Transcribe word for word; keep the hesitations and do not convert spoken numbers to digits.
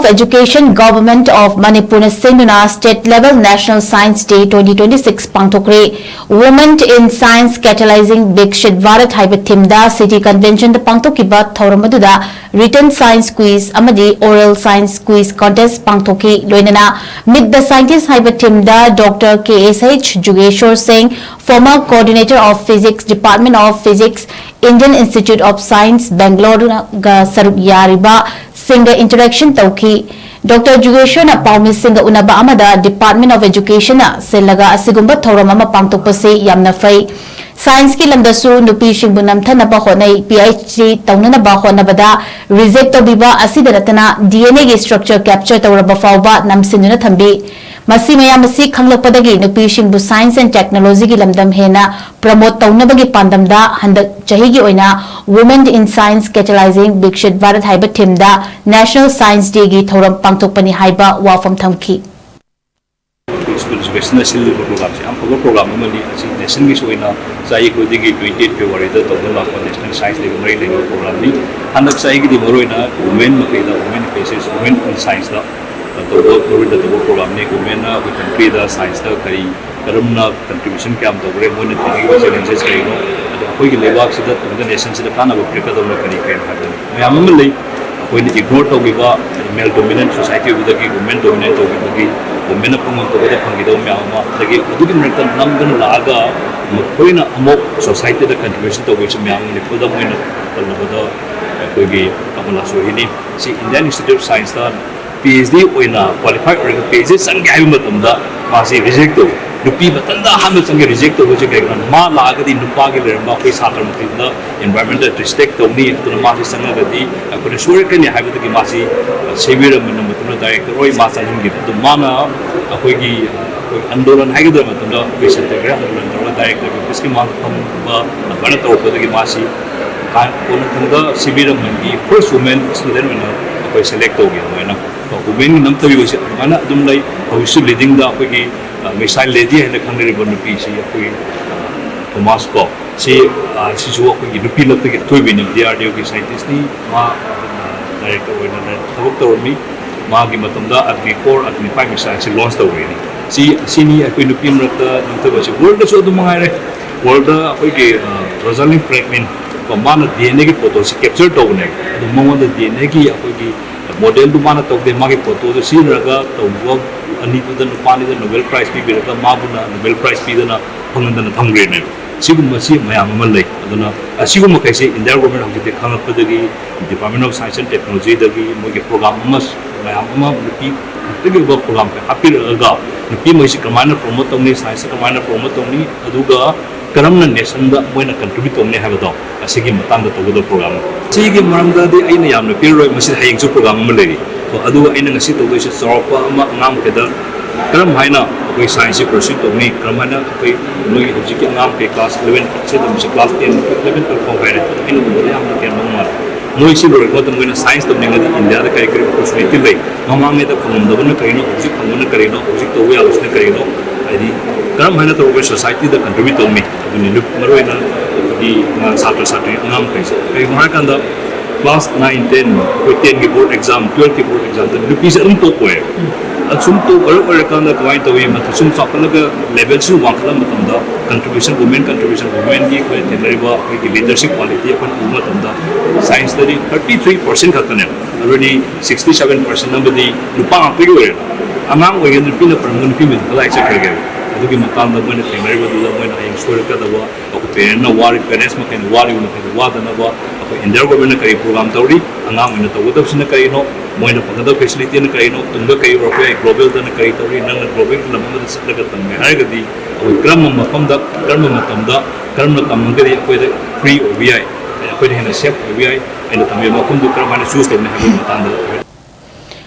Education, Government of Manipurꯅ ꯁꯤꯟꯗꯨꯅ State Level National Science Day twenty twenty-six ꯄꯥꯡꯊꯣꯛꯈ꯭ꯔꯦ꯫ Women in Science Catalyzing Viksit Bharat ꯍꯥꯏꯕ themeꯗ City Conventionꯗ ꯄꯥꯡꯊꯣꯛꯈꯤꯕ ꯊꯧꯔꯝ ꯑꯗꯨꯗ Written Science Quiz ꯑꯃꯗꯤ Oral Science Quiz Contest ꯄꯥꯡꯊꯣꯛꯈꯤ꯫ ꯂꯣꯏꯅꯅ Meet the Scientist ꯍꯥꯏꯕ themeꯗ Doctor K S H Jugeshwar Singh, former Coordinator of Physics, Department of Physics, Indian Institute of Science, Bangaloreꯒ ꯁꯔꯨꯛ ꯌꯥꯔꯤꯕ ꯁꯤꯡꯒ interaction ꯇꯧꯈꯤ꯫ ꯗꯣꯛꯇꯔ ꯖꯨꯒꯦꯁ꯭ꯋꯔꯅ ꯄꯥꯎꯃꯤꯁꯤꯡꯒ ꯎꯅꯕ ꯑꯃꯗ Department of Educationꯅ ꯁꯤꯜꯂꯒ ꯑꯁꯤꯒꯨꯝꯕ ꯊꯧꯔꯝ ꯑꯃ ꯄꯥꯡꯊꯣꯛꯄꯁꯤ ꯌꯥꯝꯅ ꯐꯩ꯫ Scienceꯀꯤ ꯂꯝꯗꯁꯨ ꯅꯨꯄꯤꯁꯤꯡꯕꯨ ꯅꯝꯊꯅꯕ ꯍꯣꯠꯅꯩ꯫ P H D ꯇꯧꯅꯅꯕ ꯍꯣꯠꯅꯕꯗ reject ꯇꯧꯕꯤꯕ ꯑꯁꯤꯗ ꯅꯠꯇꯅ D N Aꯒꯤ structure capture ꯇꯧꯔꯕ ꯐꯥꯎꯕ ꯅꯝꯁꯤꯟꯗꯨꯅ ꯊꯝꯕꯤ꯫ ꯃꯁꯤ ꯃꯌꯥꯝ ꯑꯁꯤ ꯈꯪꯂꯛꯄꯗꯒꯤ ꯅꯨꯄꯤꯁꯤꯡꯕꯨ Science and Technologyꯒꯤ ꯂꯝꯗꯝ ꯍꯦꯟꯅ promote ꯇꯧꯅꯕꯒꯤ ꯄꯥꯟꯗꯝꯗ ꯍꯟꯗꯛ ꯆꯍꯤꯒꯤ ꯑꯣꯏꯅ Women in Science Catalyzing Viksit Bharat ꯍꯥꯏꯕ themeꯗ National Science Dayꯒꯤ ꯊꯧꯔꯝ ꯄꯥꯡꯊꯣꯛꯄꯅꯤ ꯍꯥꯏꯕ ꯋꯥꯐꯝ ꯊꯝꯈꯤ꯫ ꯁ꯭ꯀꯨꯜ ꯏꯖꯨꯀꯦꯁꯟꯅ ꯁꯤꯜꯂꯤꯕ ꯄ꯭ꯔꯣꯒ꯭ꯔꯥꯝꯁꯦ ꯌꯥꯝ ꯐꯕ ꯄ꯭ꯔꯣꯒ꯭ꯔꯥꯝ ꯑꯃꯅꯤ꯫ ꯑꯁꯤ ꯅꯦꯁꯟꯒꯤꯁꯨ ꯑꯣꯏꯅ ꯆꯍꯤ ꯈꯨꯗꯤꯡꯒꯤ twenty eight Februaryꯗ ꯇꯧꯗꯨꯅ ꯂꯥꯛꯄ National Science Dayꯒ ꯃꯔꯤ ꯂꯩꯅꯕ ꯄ꯭ꯔꯣꯒ꯭ꯔꯥꯝꯅꯤ꯫ ꯍꯟꯗꯛ ꯆꯍꯤꯒꯤꯗꯤ ꯃꯔꯨꯑꯣꯏꯅ women ꯃꯈꯩꯗ, women cases, women in scienceꯇ ꯇꯧꯕ ꯃꯔꯨꯑꯣꯏꯅ ꯇꯧꯕ ꯄ꯭ꯔꯣꯒ꯭ꯔꯥꯝꯅꯤ꯫ Womenꯅ ꯑꯩꯈꯣꯏ countryꯗ scienceꯇ ꯀꯔꯤ ꯀꯔꯝꯅ contribution ꯀꯌꯥꯝ ꯇꯧꯈ꯭ꯔꯦ, ꯃꯣꯏꯅ ꯊꯦꯡꯅꯈꯤꯕ challenges ꯀꯔꯤꯅꯣ, ꯑꯗꯣ ꯑꯩꯈꯣꯏꯒꯤ ꯂꯩꯕꯥꯛꯁꯤꯗ ꯇꯨꯡꯗ nationꯁꯤꯗ ꯀꯥꯟꯅꯕ ꯄꯤꯔꯛꯀꯗꯕꯅ ꯀꯔꯤ ꯀꯔꯤꯅꯣ ꯍꯥꯏꯕꯗꯨꯅꯤ꯫ ꯃꯌꯥꯝ ꯑꯃ ꯂꯩ, ꯑꯩꯈꯣꯏꯅ ignore ꯇꯧꯈꯤꯕ male dominant society ꯑꯣꯏꯕꯗꯒꯤ women dominant ꯇꯧꯈꯤꯕꯒꯤ, womenꯅ ꯐꯪꯐꯝ ꯊꯣꯛꯄꯗ ꯐꯪꯈꯤꯗꯕ ꯃꯌꯥꯝ ꯑꯃ, ꯑꯗꯒꯤ ꯑꯗꯨꯒꯤ ꯃꯔꯛꯇ ꯅꯝꯗꯨꯅ ꯂꯥꯛꯑꯒ ꯃꯈꯣꯏꯅ ꯑꯃꯨꯛ societyꯗ contribution ꯇꯧꯕꯒꯤꯁꯨ ꯃꯌꯥꯝ ꯑꯃ ꯂꯩ꯫ ꯈꯨꯗꯝ ꯑꯣꯏꯅ ꯄꯜꯂꯕꯗ ꯑꯩꯈꯣꯏꯒꯤ ꯀꯃꯂꯥ ꯁꯣꯍꯤꯅꯤ, ꯁꯤ Indian Institute of Scienceꯇ P H D ꯑꯣꯏꯅ qualify ꯑꯣꯏꯔꯒ P H D ꯆꯪꯒꯦ ꯍꯥꯏꯕ ꯃꯇꯝꯗ ꯃꯥꯁꯤ reject ꯇꯧꯏ꯫ ꯅꯨꯄꯤ ꯃꯊꯟꯇ ꯑꯍꯥꯟꯕ ꯆꯪꯒꯦ reject ꯇꯧꯕꯁꯦ ꯀꯩꯒꯤꯅꯣ? ꯃꯥ ꯂꯥꯛꯑꯒꯗꯤ ꯅꯨꯄꯥꯒꯤ ꯂꯩꯔꯝꯕ ꯑꯩꯈꯣꯏ ꯁꯥꯇ꯭ꯔ ꯃꯈꯩꯗꯨꯅ environmentꯇ restrict ꯇꯧꯅꯤ, ꯑꯗꯨꯅ ꯃꯥꯁꯤ ꯆꯪꯉꯒꯗꯤ ꯑꯩꯈꯣꯏꯅ ꯁꯣꯏꯔꯛꯀꯅꯤ ꯍꯥꯏꯕꯗꯒꯤ ꯃꯥꯁꯤ ꯁꯦꯕꯤꯔꯝꯕꯅ ꯃꯇꯝꯗ director ꯑꯣꯏ ꯃꯥ ꯆꯪꯍꯟꯈꯤꯕ꯫ ꯑꯗꯨ ꯃꯥꯅ ꯑꯩꯈꯣꯏꯒꯤ ꯑꯩꯈꯣꯏ ꯑꯟꯗꯣꯂꯟ ꯍꯥꯏꯒꯗ꯭ꯔꯥ ꯃꯇꯝꯗ ꯑꯩꯈꯣꯏ ꯁꯠꯇꯒ꯭ꯔꯍ ꯑꯟꯗꯣꯂꯟ ꯇꯧꯔꯒ director officeꯀꯤ ꯃꯥꯡꯗ ꯐꯝꯕ ꯑꯗꯨꯃꯥꯏꯅ ꯇꯧꯔꯛꯄꯗꯒꯤ ꯃꯥꯁꯤ ꯀꯣꯟꯅꯊꯪꯗ ꯁꯤꯕꯤꯔꯝꯕꯒꯤ first women student ꯑꯣꯏꯅ ꯑꯩꯈꯣꯏ select ꯇꯧꯈꯤ꯫ ꯑꯗꯨꯃꯥꯏꯅ womenꯒꯤ ꯅꯝꯊꯕꯤꯕꯁꯦ ꯑꯗꯨꯃꯥꯏꯅ ꯑꯗꯨꯝ ꯂꯩ꯫ ꯍꯧꯖꯤꯛꯁꯨ leadingꯗ ꯑꯩꯈꯣꯏꯒꯤ missile lady ꯍꯥꯏꯅ ꯈꯪꯅꯔꯤꯕ ꯅꯨꯄꯤꯁꯤ ꯑꯩꯈꯣꯏ ꯊꯣꯃꯥꯁ ꯀꯣ ꯁꯤ, ꯁꯤꯁꯨ ꯑꯩꯈꯣꯏꯒꯤ ꯅꯨꯄꯤ ꯂꯛꯇꯒꯤ ꯑꯊꯣꯏꯕꯤꯅꯤ꯫ D R D Oꯒꯤ scientistꯅꯤ꯫ ꯃꯥ director ꯑꯣꯏꯅ ꯊꯕꯛ ꯇꯧꯔꯝꯃꯤ꯫ ꯃꯥꯒꯤ ꯃꯇꯝꯗ ꯑꯒꯅꯤ ꯐꯣꯔ, ꯑꯒꯅꯤ ꯐꯥꯏꯚ ꯃꯤꯁꯥꯏꯜꯁꯤ ꯂꯣꯟꯁ ꯇꯧꯔꯤꯅꯤ꯫ ꯁꯤ ꯑꯁꯤꯅꯤ ꯑꯩꯈꯣꯏ ꯅꯨꯄꯤ ꯃꯔꯛꯇ ꯅꯝꯊꯕꯁꯤ꯫ ꯋꯥꯔꯜꯗꯁꯨ ꯑꯗꯨꯝ ꯃꯉꯥꯏꯔꯦ꯫ ꯋꯥꯔꯜꯗ ꯑꯩꯈꯣꯏꯒꯤ ꯔꯣꯖꯥꯂꯤꯟ ꯐ꯭ꯔꯦꯡꯀ꯭ꯂꯤꯟ ꯀꯣ, ꯃꯥꯅ ꯗꯤ ꯑꯦꯟ ꯑꯦꯒꯤ ꯐꯣꯇꯣꯁꯤ ꯀꯦꯞꯆꯔ ꯇꯧꯕꯅꯦ꯫ ꯑꯗꯨ ꯃꯉꯣꯟꯗ ꯗꯤ ꯑꯦꯟ ꯑꯦꯒꯤ ꯑꯩꯈꯣꯏꯒꯤ ꯃꯣꯗꯦꯜꯗꯨ ꯃꯥꯅ ꯇꯧꯗꯦ, ꯃꯥꯒꯤ ꯐꯣꯇꯣꯗꯨ ꯁꯤꯖꯤꯟꯅꯔꯒ ꯇꯧꯕ ꯑꯅꯤꯗꯨꯗ ꯅꯨꯄꯥꯅꯤꯗ ꯅꯣꯕꯦꯜ ꯄ꯭ꯔꯥꯏꯖ ꯄꯤꯕꯤꯔꯒ ꯃꯥꯕꯨꯅ ꯅꯣꯕꯦꯜ ꯄ꯭ꯔꯥꯏꯖ ꯄꯤꯗꯅ ꯐꯪꯍꯟꯗꯅ ꯊꯝꯈ꯭ꯔꯦꯅꯦꯕ꯫ ꯁꯤꯒꯨꯝꯕꯁꯤ ꯃꯌꯥꯝ ꯑꯃ ꯂꯩ꯫ ꯑꯗꯨꯅ ꯑꯁꯤꯒꯨꯝꯕ ꯃꯈꯩꯁꯦ ꯏꯟꯗꯤꯌꯥ ꯒꯣꯔꯃꯦꯟ ꯍꯧꯖꯤꯛꯇꯤ ꯈꯪꯂꯛꯄꯗꯒꯤ Department of Science and Technology ꯗꯒꯤ ꯃꯣꯏꯒꯤ ꯄ꯭ꯔꯣꯒ꯭ꯔꯥꯝ ꯑꯃ ꯃꯌꯥꯝ ꯑꯃ ꯅꯨꯄꯤ ꯈꯛꯇꯒꯤ ꯑꯣꯏꯕ ꯄ꯭ꯔꯣꯒ꯭ꯔꯥꯝ ꯍꯥꯞꯄꯤꯔꯛꯑꯒ ꯅꯨꯄꯤ ꯃꯈꯩꯁꯤ ꯀꯃꯥꯏꯅ ꯄ꯭ꯔꯣꯃꯣꯠ ꯇꯧꯅꯤ, ꯁꯥꯏꯟꯁꯇ ꯀꯃꯥꯏꯅ ꯄ꯭ꯔꯣꯃꯣꯠ ꯇꯧꯅꯤ, ꯑꯗꯨꯒ ꯀꯔꯝꯅ ꯅꯦꯁꯟꯗ ꯃꯣꯏꯅ ꯀꯟꯇ꯭ꯔꯤꯕ꯭ꯌꯨꯠ ꯇꯧꯅꯤ ꯍꯥꯏꯕꯗꯣ ꯑꯁꯤꯒꯤ ꯃꯇꯥꯡꯗ ꯇꯧꯒꯗꯕ ꯄ꯭ꯔꯣꯒ꯭ꯔꯥꯝꯅꯤ꯫ ꯁꯤꯒꯤ ꯃꯔꯝꯗꯗꯤ ꯑꯩꯅ ꯌꯥꯝꯅ ꯄꯤꯔꯔꯣꯏ, ꯃꯁꯤ ꯍꯌꯦꯡꯁꯨ ꯄ꯭ꯔꯣꯒ꯭ꯔꯥꯝ ꯑꯃ ꯂꯩꯔꯤ꯫ ꯀꯣ, ꯑꯗꯨꯒ ꯑꯩꯅ ꯉꯁꯤ ꯇꯧꯗꯣꯏꯁꯦ ꯆꯥꯎꯔꯥꯛꯄ ꯑꯃ ꯑꯉꯥꯡ ꯃꯈꯩꯗ ꯀꯔꯝ ꯍꯥꯏꯅ ꯑꯩꯈꯣꯏ ꯁꯥꯏꯟꯁꯁꯤ ꯄꯔꯁ꯭ꯌꯨ ꯇꯧꯅꯤ, ꯀꯔꯝ ꯍꯥꯏꯅ ꯑꯩꯈꯣꯏ ꯃꯣꯏꯒꯤ ꯍꯧꯖꯤꯛꯀꯤ ꯑꯉꯥꯡ ꯃꯈꯩ ꯀ꯭ꯂꯥꯁ ꯏꯂꯚꯦꯟ ꯁꯤ ꯇꯝꯕꯁꯦ ꯀ꯭ꯂꯥꯁ ꯇꯦꯟ, ꯏꯂꯚꯦꯟ, ꯇꯨꯌꯦꯜꯐ ꯐꯥꯎ ꯍꯥꯏꯔꯦ꯫ ꯑꯩꯅ ꯎꯕꯗ ꯌꯥꯝꯅ ꯀꯩꯅꯣ ꯃꯥꯜꯂꯦ꯫ ꯃꯣꯏ ꯁꯤ ꯂꯣꯏꯔꯕ ꯃꯇꯨꯡꯗ ꯃꯣꯏꯅ ꯁꯥꯏꯟꯁ ꯇꯝꯅꯤꯡꯉꯗꯤ ꯏꯟꯗꯤꯌꯥꯗ ꯀꯔꯤ ꯀꯔꯤ ꯑꯣꯄꯣꯔꯆꯨꯅꯤꯇꯤ ꯂꯩ, ꯃꯃꯥꯡꯉꯩꯗ ꯐꯪꯉꯝꯗꯕꯅ ꯀꯔꯤꯅꯣ, ꯍꯧꯖꯤꯛ ꯐꯪꯕꯅ ꯀꯔꯤꯅꯣ, ꯍꯧꯖꯤꯛ ꯇꯧꯕ ꯌꯥꯕꯁꯤꯅ ꯀꯔꯤꯅꯣ, ꯍꯥꯏꯗꯤ ꯀꯔꯝ ꯍꯥꯏꯅ ꯇꯧꯔꯒ ꯁꯣꯁꯥꯏꯇꯤꯗ ꯀꯟꯇ꯭ꯔꯤꯕ꯭ꯌꯨꯠ ꯇꯧꯅꯤ꯫ ꯑꯗꯨꯅꯤ ꯅꯨ-, ꯃꯔꯨꯑꯣꯏꯅ ꯑꯩꯈꯣꯏꯒꯤ ꯑꯉꯥꯡ ꯁꯥꯇ꯭ꯔ ꯁꯥꯇ꯭ꯔꯤ ꯑꯉꯥꯡ ꯃꯈꯩꯁꯦ ꯀꯔꯤꯒꯤꯅꯣ ꯍꯥꯏꯔꯀꯥꯟꯗ ꯀ꯭ꯂꯥꯁ ꯅꯥꯏꯟ, ꯇꯦꯟ, ꯑꯩꯈꯣꯏ ꯇꯦꯟꯒꯤ ꯕꯣꯔꯗ ꯑꯦꯛꯖꯥꯝ, ꯇꯨꯌꯦꯜꯐꯀꯤ ꯕꯣꯔꯗ ꯑꯦꯛꯖꯥꯝꯗ ꯅꯨꯄꯤꯁꯦ ꯑꯗꯨꯝ ꯇꯣꯞ ꯑꯣꯏꯌꯦ꯫ ꯑꯁꯨꯝ ꯇꯣꯞ ꯑꯣꯏꯔꯛ ꯑꯣꯏꯔꯀꯥꯟꯗ ꯀꯃꯥꯏꯅ ꯇꯧꯏ, ꯃꯊꯛ ꯁꯨꯝ ꯆꯥꯎꯈꯠꯂꯒ ꯂꯦꯚꯦꯜꯁꯨ ꯋꯥꯡꯈꯠꯂꯛꯄ ꯃꯇꯝꯗ ꯀꯟꯇ꯭ꯔꯤꯕ꯭ꯌꯨꯁꯟ, ꯋꯨꯃꯦꯟ ꯀꯟꯇ꯭ꯔꯤꯕ꯭ꯌꯨꯁꯟ, ꯋꯨꯃꯦꯟꯒꯤ ꯑꯩꯈꯣꯏꯅ ꯊꯦꯡꯅꯔꯤꯕ ꯑꯩꯈꯣꯏꯒꯤ ꯂꯤꯗꯔꯁꯤꯞ ꯀ꯭ꯋꯥꯂꯤꯇꯤ ꯑꯩꯈꯣꯏꯅ ꯎꯕ ꯃꯇꯝꯗ ꯁꯥꯏꯟꯁꯇꯗꯤ ꯊꯥꯔꯇꯤ ꯊ꯭ꯔꯤ ꯄꯥꯔꯁꯦꯟ ꯈꯛꯇꯅꯦꯕ꯫ ꯑꯗꯨꯗꯤ ꯁꯤꯛꯁꯇꯤ ꯁꯚꯦꯟ ꯄꯥꯔꯁꯦꯟ ꯑꯃꯗꯤ ꯅꯨꯄꯥ ꯉꯥꯛꯇꯒꯤ ꯑꯣꯏꯔꯦ꯫ ꯑꯉꯥꯡ ꯑꯣꯏꯔꯤꯉꯩꯗ ꯅꯨꯄꯤꯅ ꯄꯨꯔꯝꯕ ꯅꯨꯄꯤ ꯃꯌꯨꯝꯗ ꯀꯗꯥꯏ ꯆꯠꯈ꯭ꯔꯒꯦ? ꯑꯗꯨꯒꯤ ꯃꯇꯥꯡꯗ ꯃꯣꯏꯅ ꯊꯦꯡꯅꯔꯤꯕꯗꯨꯗ ꯃꯣꯏꯅ ꯍꯌꯦꯡ ꯁꯣꯏꯔꯛꯀꯗꯕ, ꯑꯩꯈꯣꯏ ꯄꯦꯔꯦꯟꯠꯅ ꯋꯥꯔꯤ, ꯄꯦꯔꯦꯟꯠꯁ ꯃꯈꯩꯅ ꯋꯥꯔꯤꯕ ꯃꯈꯩꯗ ꯋꯥꯗꯅꯕ ꯑꯩꯈꯣꯏ ꯏꯟꯗꯤꯌꯥ ꯒꯣꯔꯃꯦꯟꯠꯅ ꯀꯔꯤ ꯄ꯭ꯔꯣꯒ꯭ꯔꯥꯝ ꯇꯧꯔꯤ, ꯑꯉꯥꯡ ꯑꯣꯏꯅ ꯇꯧꯒꯗꯕꯁꯤꯅ ꯀꯔꯤꯅꯣ, ꯃꯣꯏꯅ ꯐꯪꯒꯗꯕ ꯐꯦꯁꯤꯂꯤꯇꯤꯅ ꯀꯔꯤꯅꯣ, ꯇꯨꯡꯗ ꯀꯔꯤ ꯑꯣꯏꯔꯛꯄ ꯌꯥꯏ, ꯒ꯭ꯂꯣꯕꯦꯜꯗꯅ ꯀꯔꯤ ꯇꯧꯔꯤ, ꯅꯪꯅ ꯒ꯭ꯂꯣꯕꯦꯜꯒꯤ ꯂꯝ ꯑꯃꯗ ꯆꯠꯂꯒ ꯇꯝꯒꯦ ꯍꯥꯏꯔꯒꯗꯤ ꯑꯩꯈꯣꯏ ꯀꯔꯝꯕ ꯃꯐꯝꯗ, ꯀꯔꯝꯕ ꯃꯇꯝꯗ, ꯀꯔꯝꯅ ꯇꯝꯃꯒꯗꯤ ꯑꯩꯈꯣꯏꯗ ꯐ꯭ꯔꯤ ꯑꯣꯏꯕ ꯌꯥꯏ, ꯑꯩꯈꯣꯏꯗ ꯍꯦꯟꯅ ꯁꯦꯐ ꯑꯣꯏꯕ ꯌꯥꯏ, ꯑꯩꯅ ꯇꯝꯕꯤꯕ ꯃꯐꯝꯗꯨ ꯀꯔꯝ ꯍꯥꯏꯅ ꯆꯨꯁ ꯇꯧꯅꯤ ꯍꯥꯏꯕꯒꯤ ꯃꯇꯥꯡꯗ